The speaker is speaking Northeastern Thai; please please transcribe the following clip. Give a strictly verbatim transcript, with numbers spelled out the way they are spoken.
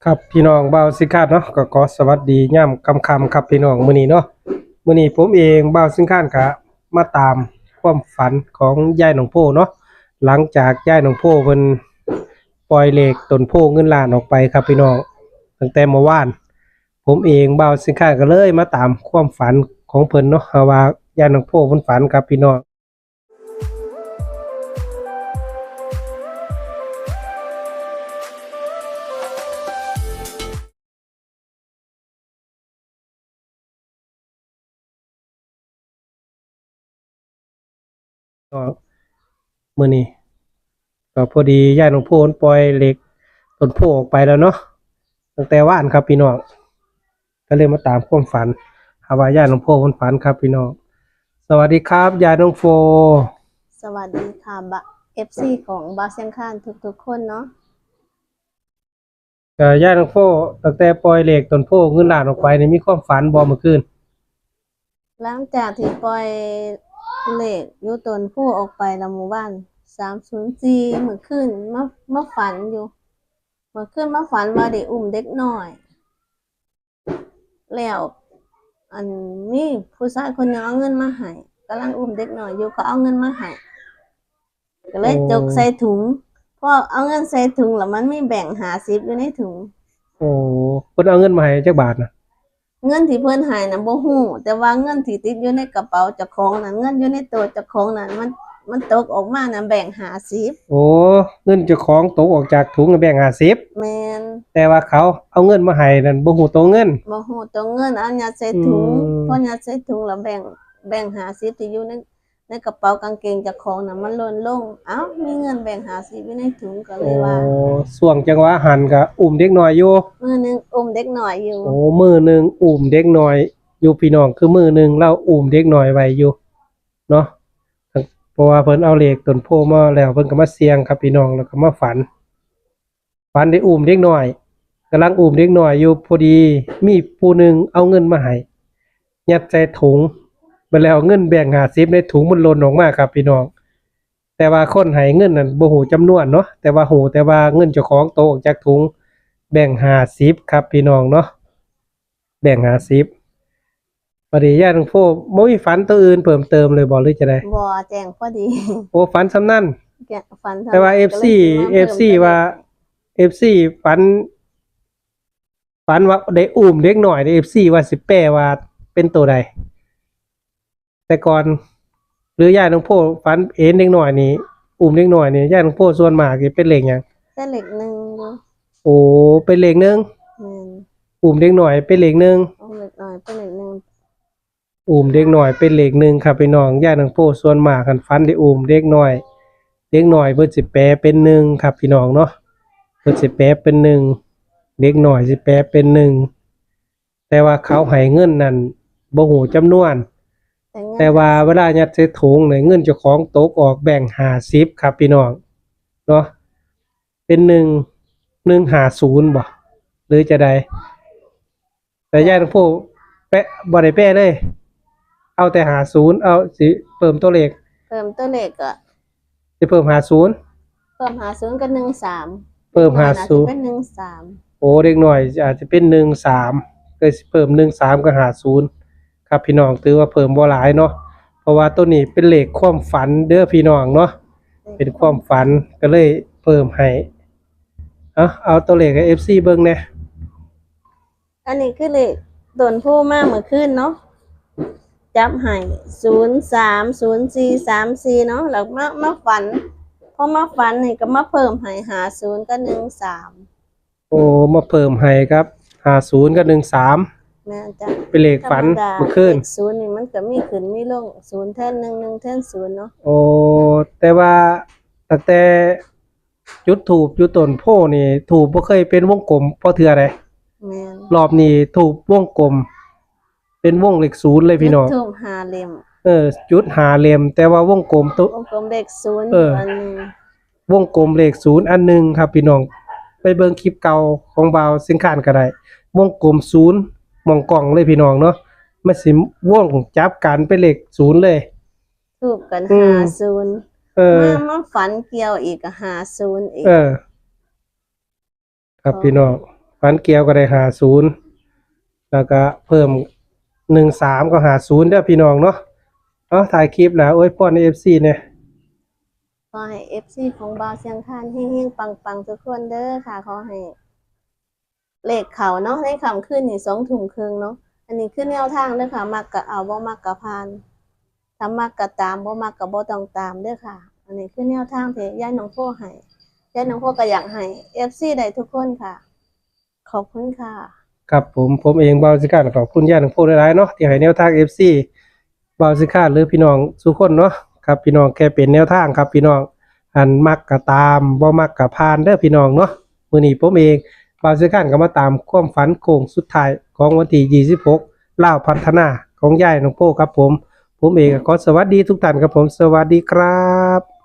ครับพี่น้อง บ่าวสิงคานเนาะ ก็ขอสวัสดียามค่ำๆครับพี่น้อง มื้อนี้เนาะ มื้อนี้ผมเองบ่าวสิงคานก็มาตามความฝันของยายหนองโพเนาะ หลังจากยายหนองโพเพิ่นปล่อยเลขต้นโพเงินล้านออกไปครับพี่น้อง ตั้งแต่เมื่อวาน ผมเองบ่าวสิงคานก็เลยมาตามความฝันของเพิ่นเนาะ ว่ายายหนองโพเพิ่นฝันครับพี่น้อง ก็มื้อนี้ ก็พอดียายหนองโพเพิ่นปล่อยเลขต้นโพออกไปแล้วเนาะ ตั้งแต่วานครับพี่น้อง ก็เลยมาตามความฝัน หาว่ายายหนองโพเพิ่นฝันครับพี่น้อง สวัสดีครับยายหนองโพ สวัสดีค่ะ บะ เอฟซี ของบ่าวสิงคานทุกๆคนเนาะ ก็ยายหนองโพ ตั้งแต่ปล่อยเลขต้นโพเงินล้านออกไปนี่มีความฝันบ่เมื่อคืน หลังจากที่ปล่อยเลขอยู่ต้นโพออกไปแล้วเมื่อวาน สามศูนย์สี่ เมื่อคืนมา มาฝันอยู่ เมื่อคืนมาฝันว่าได้อุ้มเด็กน้อย แล้ว อัน มีผู้ชายคนหนึ่งเอาเงินมาให้ กำลังอุ้มเด็กน้อยอยู่ เขาเอาเงินมาให้ ก็เลย โอ้ จกใส่ถุง พอเอาเงินใส่ถุงแล้วมันมีแบงค์ห้าสิบอยู่ในถุง โอ้ เพิ่นเอาเงินมาให้จักบาทนะ เงินที่เพิ่นให้น่ะบ่ฮู้ แต่ว่าเงินที่ติดอยู่ในกระเป๋าเจ้าของน่ะ เงินอยู่ในโตเจ้าของน่ะ มัน มันตกออกมาน่ะแบงค์ห้าสิบ โอ้ เงินเจ้าของตกออกจากถุงน่ะแบงค์ห้าสิบ แม่น แต่ว่าเขาเอาเงินมาให้นั่นบ่ฮู้โตเงิน บ่ฮู้โตเงิน เอายัดใส่ถุง อืม พอยัดใส่ถุงแล้วแบงค์ แบงค์ห้าสิบที่อยู่ใน ในกระเป๋ากางเกงเจ้าของน่ะมันหล่นลง เอ้า มีเงินแบงค์ห้าสิบอยู่ในถุง ก็เลยว่า โอ้ ช่วงจังหวะหั้นก็อุ้มเด็กน้อยอยู่ มือหนึ่งอุ้มเด็กน้อยอยู่ โอ้ มือหนึ่งอุ้มเด็กน้อยอยู่พี่น้อง คือมือหนึ่งลาวอุ้มเด็กน้อยไว้อยู่เนาะ เพราะว่าเพิ่นเอาเลขต้นโพธิ์มาแล้ว เพิ่นก็มาเสี่ยงครับพี่น้อง แล้วก็มาฝัน ฝันได้อุ้มเด็กน้อย กำลังอุ้มเด็กน้อยอยู่ พอดีมีผู้หนึ่งเอาเงินมาให้ ยัดใส่ถุง บัดแล้วเงินแบงค์ห้าสิบในถุงมันหล่นออกมาครับพี่น้อง แต่ว่าคนให้เงินนั่นบ่ฮู้จำนวนเนาะ แต่ว่าฮู้แต่ว่าเงินเจ้าของตกออกจากถุง แบงค์ห้าสิบครับพี่น้องเนาะ แบงค์ห้าสิบ บัดนี้ยายหนองโพบ่มีฝันตัวอื่นเพิ่มเติมเลยบ่ หรือจั่งใด บ่ แจ้งพอดี โอ้ ฝันส่ำนั้น แจ้ง ฝันส่ำนั้น แต่ว่า เอฟซี ก็เลยสิมาเพิ่มเติม เอฟซี ว่า เอฟซี ฝัน ฝันว่าได้อุ้มเด็กน้อย เอฟซี ว่าสิแปลว่าเป็นตัวใด แต่ก่อน หรือยายหนองโพฝันเห็นเด็กน้อยนี่ อุ้มเด็กน้อยนี่ ยายหนองโพส่วนมากสิเป็นเลขหยัง เป็นเลขหนึ่งอยู่ โอ้ เป็นเลขหนึ่ง แม่น อุ้มเด็กน้อยเป็นเลขหนึ่ง อุ้มเด็กน้อยเป็นเลขหนึ่ง อุ้มเด็กน้อยเป็นเลขหนึ่งครับพี่น้อง ยายหนองโพส่วนมากคันฝันได้อุ้มเด็กน้อย เด็กน้อยเพิ่นสิแปลเป็นหนึ่งครับพี่น้องเนาะ เพิ่นสิแปลเป็นหนึ่ง เด็กน้อยสิแปลเป็นหนึ่ง แต่ว่าเขาให้เงินนั่นบ่ฮู้จำนวน แต่เงิน แต่ว่าเวลายัดใส่ถุงนี่เงินเจ้าของตกออกแบงค์ห้าสิบครับพี่น้องเนาะ เป็นหนึ่ง หนึ่งห้าศูนย์บ่ หรือจั่งใด แต่ยายหนองโพแปะ บ่ได้แปะเลย เอาแต่ห้าศูนย์ เอาสิเพิ่มตัวเลข เพิ่มตัวเลขก็ สิเพิ่มห้าศูนย์ เพิ่มห้าศูนย์กับหนึ่งสาม เพิ่มห้าศูนย์ เด็กน้อยน่าสิเป็นหนึ่งสาม โอ้ เด็กน้อยอาจจะเป็นหนึ่งสาม ก็สิเพิ่มหนึ่งสามกับห้าศูนย์ ครับพี่น้อง ถือว่าเพิ่มบ่หลายเนาะ เพราะว่าตัวนี้เป็นเลขความฝันเด้อพี่น้องเนาะ เป็นความฝันก็เลยเพิ่มให้ เอา เอาตัวเลขให้ เอฟซี เบิ่งแหน่ อันนี้คือเลขต้นโพธิ์มาเมื่อคืนเนาะ จับให้ ศูนย์สาม ศูนย์สี่ สามสี่ เนาะ แล้วมา มาฝัน พอมาฝันนี่ก็มาเพิ่มให้ ห้าศูนย์ กับ หนึ่งสาม โอ้ มาเพิ่มให้ครับ ห้าศูนย์ กับ หนึ่งสาม แม่นจ้ะ เป็นเลขฝัน ธรรมดา เมื่อคืน เลขศูนย์นี่มันก็มีขึ้นมีลง ศูนย์แทนหนึ่ง หนึ่งแทนศูนย์ เนาะ โอ้ แต่ว่าตั้งแต่จุดธูปอยู่ต้นโพธิ์นี่ ธูปบ่เคยเป็นวงกลมพอเทื่อใด แม่น รอบนี้ธูปวงกลม เป็นวงเลขศูนย์เลยพี่น้อง จุดธูปห้าเล่ม เออ จุดห้าเล่ม แต่ว่าวงกลมตัว วงกลมเลขศูนย์ เออ อันหนึ่ง วงกลมเลขศูนย์อันหนึ่งครับพี่น้อง ไปเบิ่งคลิปเก่าของบ่าวสิงคานก็ได้ วงกลมศูนย์หม่องกล้องเลยพี่น้องเนาะ มันสิวงจับกันเป็นเลขศูนย์เลย ธูปกัน อืม ห้าศูนย์ เออ มา มาฝันเกี่ยวอีกก็ ห้าศูนย์ อีก เออ ครับ อ๋อ พี่น้อง ฝันเกี่ยวก็ได้ห้าศูนย์ แล้วก็เพิ่มหนึ่งสาม ก็ห้าศูนย์ เด้อพี่น้องเนาะ เอาถ่ายคลิปแล้วอวยพรให้ เอฟซี เนี่ย ขอให้ เอฟซี ของบ่าวเชียงคานเฮงๆปังๆทุกคนเด้อค่ะ ขอให้เลขเข้าเนาะ ในค่ำคืนนี้สองทุ่มครึ่งเนาะ อันนี้คือแนวทางเด้อค่ะ มักก็เอา บ่มักก็ผ่าน ถ้ามักก็ตาม บ่มักก็บ่ต้องตามเด้อค่ะ อันนี้คือแนวทางที่ยายน้องโพให้ ยายน้องโพก็อยากให้ เอฟซี ได้ทุกคนค่ะ ขอบคุณค่ะ ครับผม ผมเองบ่าวเชียงคานขอบคุณยายน้องโพหลายๆเนาะ ที่ให้แนวทาง เอฟซี บ่าวเชียงคานหรือพี่น้องทุกคนเนาะ ครับพี่น้อง แค่เป็นแนวทางครับพี่น้อง อันมักก็ตาม บ่มักก็ผ่านเด้อพี่น้องเนาะ มื้อนี้ผมเองบ่าวเชียงคานก็มาตามความฝันโค้งสุดท้ายของวันที่ยี่สิบหก ลาวพัฒนาของยายน้องโพครับผม ผมเองก็ขอสวัสดีทุกท่านครับผม สวัสดีครับ